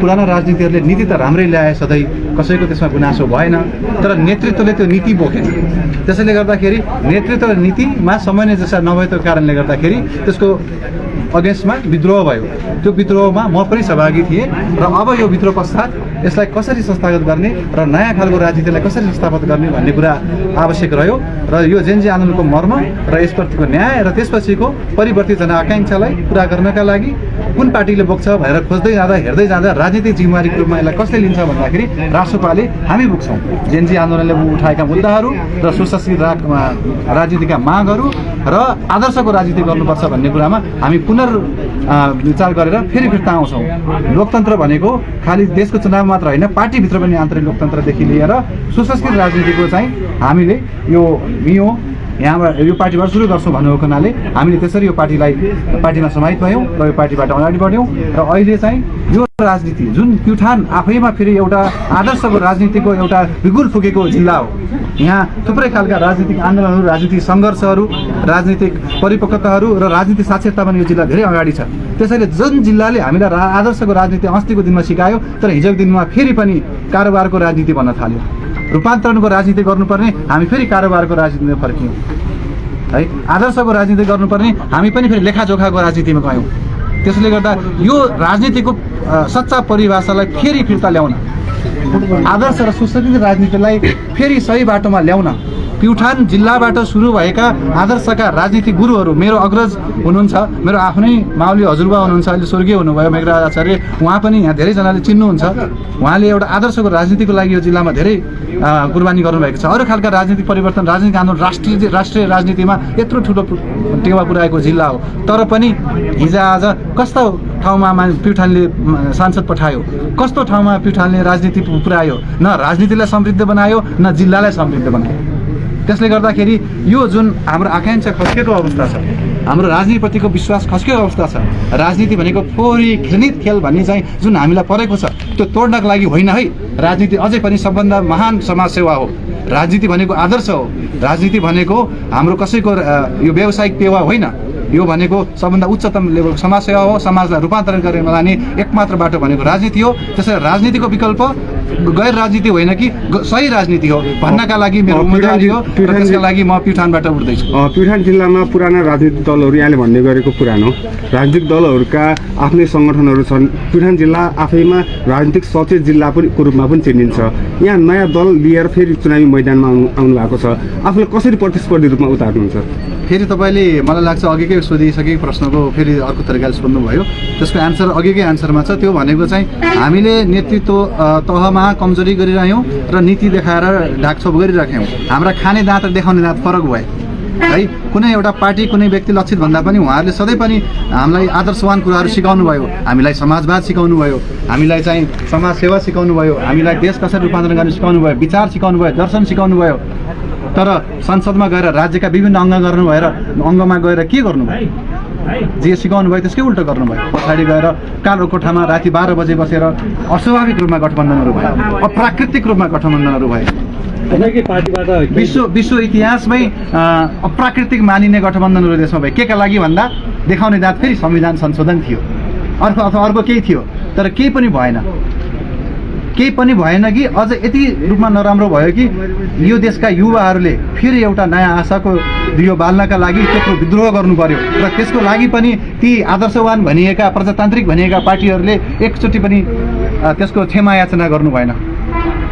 पुराना राजनीतिहरूले नीति त राम्रै ल्याए, सधैँ कसैको त्यसमा गुनासो भएन, तर नेतृत्वले त्यो नीति बोकेन। त्यसैले गर्दाखेरि नेतृत्व र नीतिमा समन्वय जस्ता नभएको कारणले गर्दाखेरि त्यसको अगेन्स्टमा विद्रोह भयो। त्यो विद्रोहमा म पनि सहभागी थिएँ र अब यो विद्रोह पश्चात यसलाई कसरी संस्थागत गर्ने र नयाँ खालको राजनीतिलाई कसरी संस्थापित गर्ने भन्ने कुरा आवश्यक रह्यो र यो जेनजी आन्दोलनको मर्म र यसप्रतिको न्याय र त्यसपछिको परिवर्तित जनआकाङ्क्षालाई पुरा गर्नका लागि कुन पार्टीले बोक्छ भनेर खोज्दै जाँदा हेर्दै जाँदा राजनीतिक जिम्मेवारीको रूपमा यसलाई कसले लिन्छ भन्दाखेरि राष्ट्रपाले हामी बोक्छौँ। जेनजी आन्दोलनले उठाएका मुद्दाहरू र सुशासित राजनीतिका मागहरू र आदर्शको राजनीति गर्नुपर्छ भन्ने कुरामा हामी पुनर्विचार गरेर फेरि फिर्ता आउँछौँ। लोकतन्त्र भनेको खालि देशको चुनाव मात्र होइन, पार्टीभित्र पनि आन्तरिक लोकतन्त्रदेखि लिएर सुसंस्कृत राजनीतिको चाहिँ हामीले यो यहाँबाट यो पार्टीबाट सुरु गर्छौँ भन्नुको हुनाले हामीले त्यसरी यो पार्टीमा समाहित भयौँ र यो पार्टीबाट अगाडि बढ्यौँ र अहिले चाहिँ यो राजनीति जुन प्युठान आफैमा फेरि एउटा आदर्शको राजनीतिको एउटा बिगुल फुकेको जिल्ला हो। यहाँ थुप्रै खालका राजनीतिक आन्दोलनहरू, राजनीतिक सङ्घर्षहरू, राजनीतिक परिपक्वताहरू र राजनीतिक साक्षरता पनि यो जिल्ला धेरै अगाडि छ। त्यसैले जुन जिल्लाले हामीलाई आदर्शको राजनीति अस्तिको दिनमा सिकायो तर हिजोको दिनमा फेरि पनि कारोबारको राजनीति भन्न थाल्यो, रूपान्तरणको राजनीति गर्नुपर्ने हामी फेरि कारोबारको राजनीतिमा फर्क्यौँ है। आदर्शको राजनीति गर्नुपर्ने हामी पनि फेरि लेखाजोखाको राजनीतिमा गयौँ। त्यसले गर्दा यो राजनीतिको सच्चा परिभाषालाई फेरि फिर्ता ल्याउन, आदर्श र सुसंस्कृत राजनीतिलाई फेरि सही बाटोमा ल्याउन प्युठान जिल्लाबाट सुरु भएका आदर्शका राजनीतिक गुरुहरू, मेरो अग्रज हुनुहुन्छ, मेरो आफ्नै माउली हजुरबा हुनुहुन्छ, अहिले स्वर्गीय हुनुभयो मेघराज आचार्य, उहाँ पनि यहाँ धेरैजनाले चिन्नुहुन्छ। उहाँले एउटा आदर्शको राजनीतिको लागि यो जिल्लामा धेरै कुर्बानी गर्नुभएको छ। अरू खालका राजनीतिक परिवर्तन, राजनीतिक आन्दोलन राष्ट्रिय राजनीतिमा यत्रो ठुलो टेवा पुर्याएको जिल्ला हो, तर पनि हिजोआज कस्तो ठाउँमा प्युठानले सांसद पठायो, कस्तो ठाउँमा प्युठानले राजनीति पुर्यायो, न राजनीतिलाई समृद्ध बनायो न जिल्लालाई समृद्ध बनायो। त्यसले गर्दाखेरि यो जुन हाम्रो आकाङ्क्षा खस्केको अवस्था छ, हाम्रो राजनीतिप्रतिको विश्वास खस्केको अवस्था छ, राजनीति भनेको फोहोरी घृणित खेल भन्ने चाहिँ जुन हामीलाई परेको छ त्यो तोड्नको लागि होइन है। राजनीति अझै पनि सबभन्दा महान समाजसेवा हो। राजनीति भनेको आदर्श हो। राजनीति भनेको हाम्रो कसैको यो व्यावसायिक पेवा होइन, यो भनेको सबभन्दा उच्चतम लेभलको समाजसेवा हो। समाजलाई रूपान्तरण गरेर लाने एकमात्र बाटो भनेको राजनीति हो। त्यसैले राजनीतिको विकल्प गैर राजनीति होइन कि सही राजनीति हो भन्नका लागि मेरो उम्मेदवारी हो र त्यसका लागि म प्युठानबाट उठ्दैछु। प्युठान जिल्लामा पुराना राजनीतिक दलहरू यहाँले भन्ने गरेको पुरानो राजनीतिक दलहरूका आफ्नै सङ्गठनहरू छन्। प्युठान जिल्ला आफैमा राजनीतिक सचेत जिल्लाको रूपमा पनि चिनिन्छ। यहाँ नयाँ दल लिएर फेरि चुनावी मैदानमा आउनु भएको छ, आफूलाई कसरी प्रतिस्पर्धी रूपमा उतार्नुहुन्छ? फेरि तपाईँले मलाई लाग्छ अघिकै सोधिसकेको प्रश्नको फेरि अर्को तरिकाले सोध्नुभयो, त्यसको एन्सर अघिकै एन्सरमा छ। त्यो भनेको चाहिँ हामीले नेतृत्व तहमा कमजोरी गरिरह्यौँ र नीति देखाएर ढाकछोप गरिराख्यौँ। हाम्रा खाने दाँत र देखाउने दाँत फरक भयो है। कुनै एउटा पार्टी कुनै व्यक्ति लक्षित भन्दा पनि उहाँहरूले सधैँ पनि हामीलाई आदर्शवान कुराहरू सिकाउनु भयो, हामीलाई समाजवाद सिकाउनु भयो, हामीलाई चाहिँ समाजसेवा सिकाउनु भयो, हामीलाई देश कसरी रूपान्तरण गर्ने सिकाउनु भयो, विचार सिकाउनु भयो, दर्शन सिकाउनु भयो। तर संसदमा गएर राज्यका विभिन्न अङ्गमा गएर के गर्नुभयो? जे सिकाउनु भयो त्यसकै उल्टो गर्नुभयो। पछाडि गएर कालो कोठामा राति 12 बजे बसेर अस्वाभाविक रूपमा गठबन्धनहरू भयो, अप्राकृतिक रूपमा गठबन्धनहरू भयो। विश्व इतिहासमै अप्राकृतिक मानिने गठबन्धनहरू देशमा भयो। केका लागि भन्दा देखाउने दाँत फेरि संविधान संशोधन थियो, अर्को केही थियो, तर केही पनि भएन कि अझ यति रूपमा नराम्रो भयो कि यो देशका युवाहरूले फेरि एउटा नयाँ आशाको दियो बाल्नका लागि त्यत्रो विद्रोह गर्नु पर्यो र त्यसको लागि पनि ती आदर्शवान भनिएका प्रजातान्त्रिक भनिएका पार्टीहरूले एकचोटि पनि त्यसको क्षमा याचना गर्नु भएन।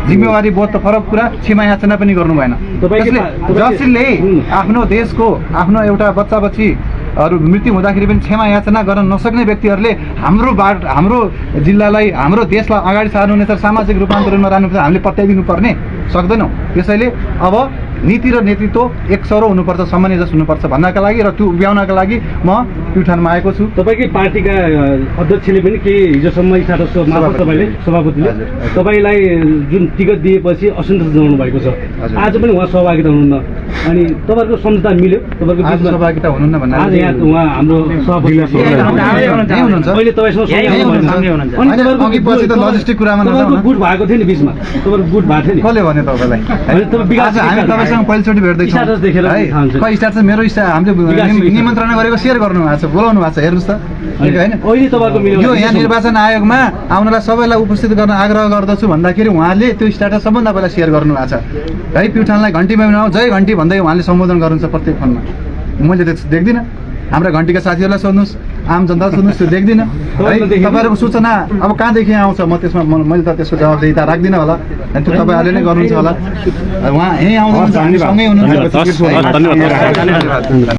जिम्मेवारी बोध त फरक कुरा, क्षमा याचना पनि गर्नु भएन। जसले आफ्नो देशको आफ्नो एउटा बच्चा बच्चीहरू मृत्यु हुँदाखेरि पनि क्षमा याचना गर्न नसक्ने व्यक्तिहरूले हाम्रो जिल्लालाई हाम्रो देशलाई अगाडि सार्नु तर सामाजिक रूपान्तरणमा राख्नुपर्छ, हामीले पत्याइदिनु पर्ने सक्दैनौँ। त्यसैले अब नीति र नेतृत्व एक सरो हुनुपर्छ, सामञ्जस्य हुनुपर्छ भन्नका लागि र त्यो उभ्याउनका लागि म प्युठानमा आएको छु। तपाईँकै पार्टीका अध्यक्षले पनि केही हिजोसम्म तपाईँले सभापतिले तपाईँलाई जुन टिकट दिएपछि असन्तोष जनाउनु भएको छ, आज पनि उहाँ सहभागिता हुनुहुन्न, अनि तपाईँहरूको सम्झौता मिल्यो? तपाईँको सहभागिता हुनुहुन्न भन्दा आज यहाँ उहाँ हाम्रो सभापति हुनुहुन्छ, अहिले तपाईँसँग लजिस्टिक कुरामा गुट भएको थियो नि बिचमा, तपाईँको गुट भएको थियो नि, कसले भन्यो तपाईँलाई? तपाईसँग तपाईँसँग पहिलोचोटि भेट्दैछौँ स्ट्याटस देखेर है थाहा हुन्छ। खै स्ट्याटस मेरो हामीले निमन्त्रणा गरेको सेयर गर्नु भएको छ बोलाउनु भएको छ हेर्नुहोस् त होइन अहिले तपाईँको यो यहाँ निर्वाचन आयोगमा आउनलाई सबैलाई उपस्थित गर्न आग्रह गर्दछु भन्दाखेरि उहाँले त्यो स्ट्याटस सबभन्दा पहिला सेयर गर्नु भएको छ है प्युठानलाई घन्टीमा नआऊ जय घन्टी भन्दै उहाँले सम्बोधन गर्नुहुन्छ प्रत्येक फोनमा मैले त देख्दिनँ हाम्रा घन्टीका साथीहरूलाई सोध्नुहोस् आम जनता सोध्नुहोस् त्यो देख्दिनँ है तपाईँहरूको सूचना अब कहाँदेखि आउँछ म त्यसमा मैले त त्यसको जवाबदेही राख्दिनँ होला अनि त्यो तपाईँहरूले नै गर्नुहुन्छ होला उहाँ यहीँ आउनुहुन्छ हामी सँगै हुनुहुन्छ धन्यवाद।